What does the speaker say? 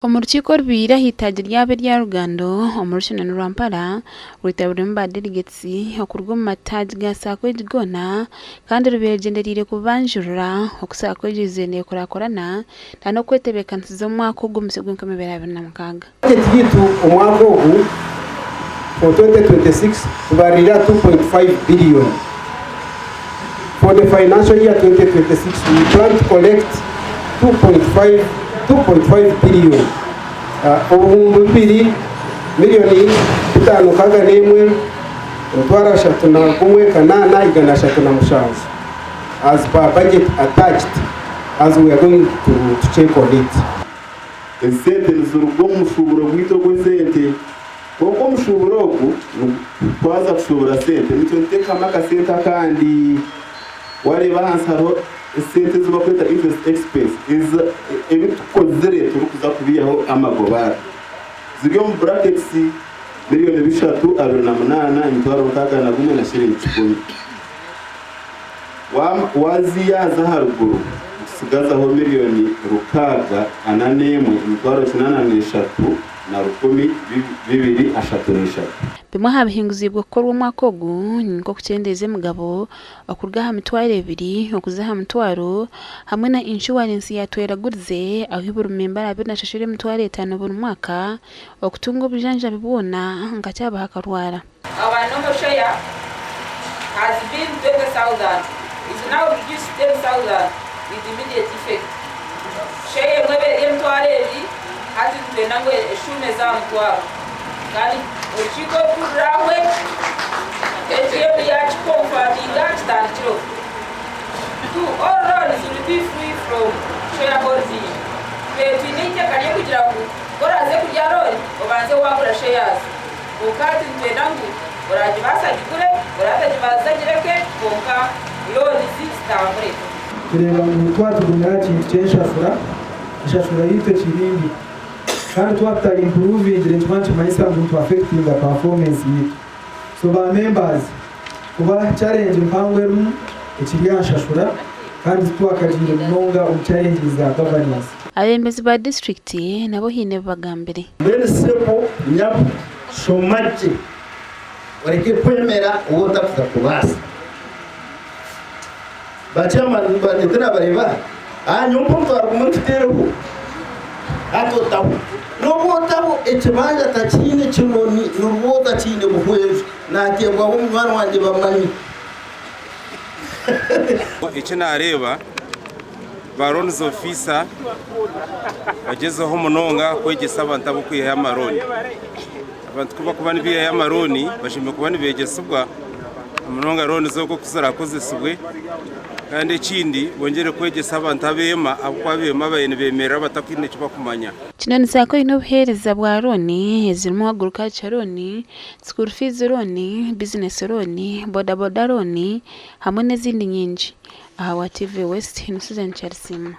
Omu rukiiko orubaire aha itaagi ryabo erya Rugando omuri Shinoni Rwampara rwetabirwemu ba delegates okuruga omu mataagi ga Sacco egi goona kandi rubaire rugyendereire kubanjurira oku Sacco egi eizire nekurakurana na n'okwetebeekanisiza omwaka ogu omusya ogw'enkumi ibiri 26. Budget yaitu omwaka ogu for 2026 tubaririire aha 2.5 billion. For the financial year 2026 we plan to collect 2.5 2.5 billion obuhumbi bubiri million bitaano nkaaga n'emwe emitwaro ashatu na gumwe kanaana igana ashatu na mushanju as per budget attached as we are going to, to check on it. Ezi sente niziruga omu mushuuburo gwaitu ogw'esente. Kwonka omushuuburo ogu twaza kushuubura sente nitwe nituteekamu akasente akandi. Waareeba ahansi hariho esente ezi barikweta interest expense ebi tukozire turikuza kubiihaho amagoba aga. Ziri omu brackets miriyoni bishatu 28 emitwaro 61 na shiringi kikumi. Waaziiha aha z'aharuguru nitutsigazaho miriyoni 641 emitwaro 83 na 233. Bimwe aha bihinguziibwe kukorwa omwaka ogu ni nk'okukyendeeza emigabo okuruga aha mitwaro ebiri okuza aha mutwaro hamwe na inshuwarensi ya Tweragurize ahu buri memba araabe nashashura emitwaro etaano buri mwaka okutunga obujanjabi bwona nka kyabaho akarwara. Our normal share has been 20,000 is now reduced to 10,000 with immediate effect. Share emwe eba eri emitwaro ebiri hati nitwenda ngu eshuume eze aha mutwaro kandi orukiiko orukuru rurahwe AGM yakikonfaminga kitandikireho. Two, all loans will be free from shareholding. Twine twine eiteeka ry'okugira ngu ku oraaze kurya loan obanze waagura shares. Kwonka hati nitwenda ngu oraagibaasa agigure, oraatagibaasa agireke, kwonka loans zitambure. Tureeba ngu twaba tugumire aha kintu ky'enshashura, enshashura yaitu ekiri mbi. Kandi twaba tutari improvingire nikikuba nikimanyisa ngu nitu affectinga performance yaitu. So ba members, kuba challenge mpango erimu ekiri aha nshashura kandi titwakagiire munonga omu challenges za governance. Abeebembezi ba disiturikiti nabo haine ebi bagambire. Mbwenu sebo nyabo, shoma gye, oreke kwemera ou otakuza kubaasa. Ba chairman bangye tinabareeba aha, nyowe mpa omutwaro gumwe ntuteereho, hati otaho. N'obu otaho ekibanja takiine kinoni, nirwo takiine buhweju, naateebwaho munywani wangye bamanyi. Eki naareeba ba loans officer bagyezeho munonga kwegyesa abantu abo kwihayo amarooni. Abantu ku barikuba nibaihayo amarooni bashemereire kuba nibeegyesibwa munonga looni z'oku oku ziraakozesibwe kandi ekindi bongyere kwegyesa abantu abeema ahabw'okuba abeema bariyo nibeemerera bataine eki barikumanya. Kino nikiza kuba eine obuheereza bwa looni ezirimu agriculture loan, school fees loan, business loan, boda boda loan hamwe n'ezindi nyingi. Ahabwa TV West, ni Susan Kyarisiima.